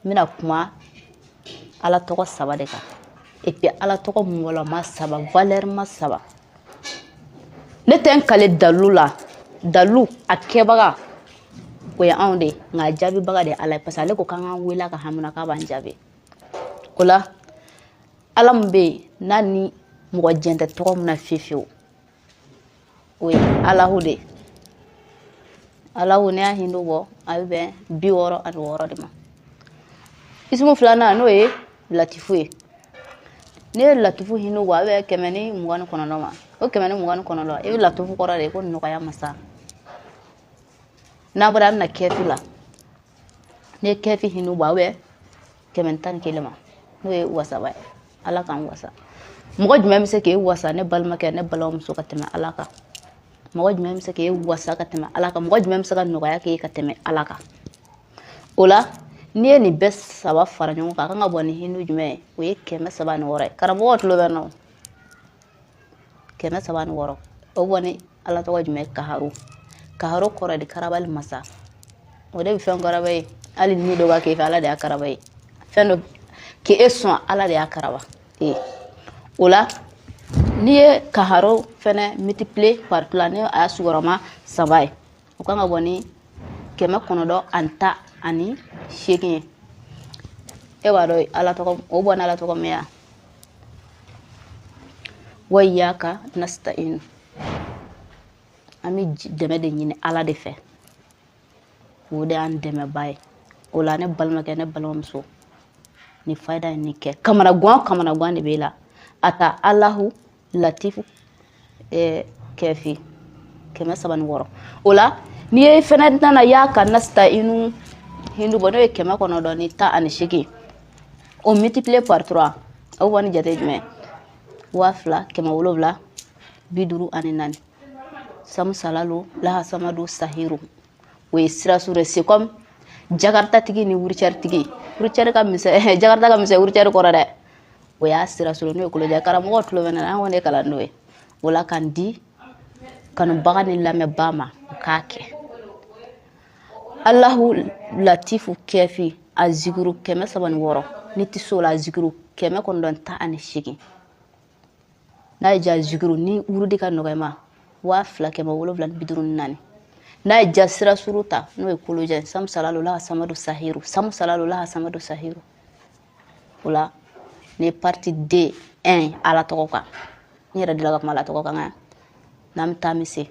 N bɛna kuma Ala tɔgɔ saba de kan, et puis Ala tɔgɔ mɔgɔlama saba, valeur saba. Ne tɛ n kale dalu la, dalu a kɛbaga o ye anw de ye, nka a jaabibaga de ye Ala ye, parce que ale ko k'an k'an wele a ka hami na k'a b'an jaabi. O la Ala min bɛ yen n'a ni mɔgɔ jɛn tɛ tɔgɔ min na fiyewu fiyewu, o ye Alahu de ye. Alahu, ne y'a hindu bɔ, a bɛ bɛn 66 de ma. Isimu filanan, n'o ye Latifu ye, n'i ye Latifu hindu bɔ, a bɛ 129 ma. O 129, i bɛ Latifu kɔrɔ de ye ko nɔgɔya masa. N'a bɔra, an bɛna kɛfi la. N'i ye kɛfi hindu bɔ, a bɛ 111 ma, n'o ye wasaba ye. Ala k'an wasa. Mɔgɔ jumɛn bɛ se k'e wasa, ne balimakɛ, ne balimamuso, ka tɛmɛ Ala kan? Mɔgɔ jumɛn bɛ se k'e wasa ka tɛmɛ Ala kan? Mɔgɔ jumɛn bɛ se ka nɔgɔya k'e ka tɛmɛ Ala kan? O la n'i ye nin bɛɛ saba fara ɲɔgɔn kan, a kan ka bɔ ni hindu jumɛn ye? O ye 306 ye. Karamɔgɔ tulo bɛ n na, 306, o bɔ ni Ala tɔgɔ jumɛn ye? Kaharu. Kaharu kɔrɔ de karabali masa. O de bɛ fɛn karaba ye. Hali ni dɔ b'a k'e fɛ, Ala de y'a karaba ye. Fɛn dɔ k'e sɔn, Ala de y'a karaba ye. O la n'i ye kaharo fɛnɛ multiplier par trois, ni a y'a sugɔrɔma saba ye, o kan ka bɔ ni 918 ye. E b'a dɔn Ala tɔgɔ o bɔ ni Ala tɔgɔ min ya, wa iyaka nasta'in, an bɛ dɛmɛ de ɲini Ala de fɛ, o de y'an dɛmɛba ye. O la ne balimakɛ, ne balimamuso, nin fayida ye nin kɛ kamanagan, kamanagan de b'e la. A ta Alahu, Latifu, kɛfi, 306. O la n'i ye fɛnɛ nana y'a ka nasta'inu hindu bɔ, n'o ye 918, o multiplier par trois, o bɔ ni jate jumɛn? 2754. Samu salalu laha samadu sahiru, o ye sira suru. C'est comme jakarta tigi ni wheelchair tigi. Wheelchair ka misɛn, jakarta ka misɛn wheelchair kɔrɔ dɛ. O y'a sira suru, n'o ye kolojan. Karamɔgɔ tulo bɛ ne na, an kɔni ye kalan n'o ye. O la k'an di kanubaga ni lamɛnbaa ma, u k'a kɛ Alahu, Latifu, kɛfi, a zikiru 306. N'i tɛ se o la, a zikiru 918. N'a ye ja zikiru ni wurudi ka nɔgɔ i ma, 2754. N'a ye ja sira suru ta, n'o ye kolojɛ, samu salalu laha samadu sahiru, samu salalu laha samadu sahiru. O la ni ye partie D 1 Ala tɔgɔ kan, n yɛrɛ delila ka kuma Ala tɔgɔ kan, nka n'an bɛ taa, an bɛ se.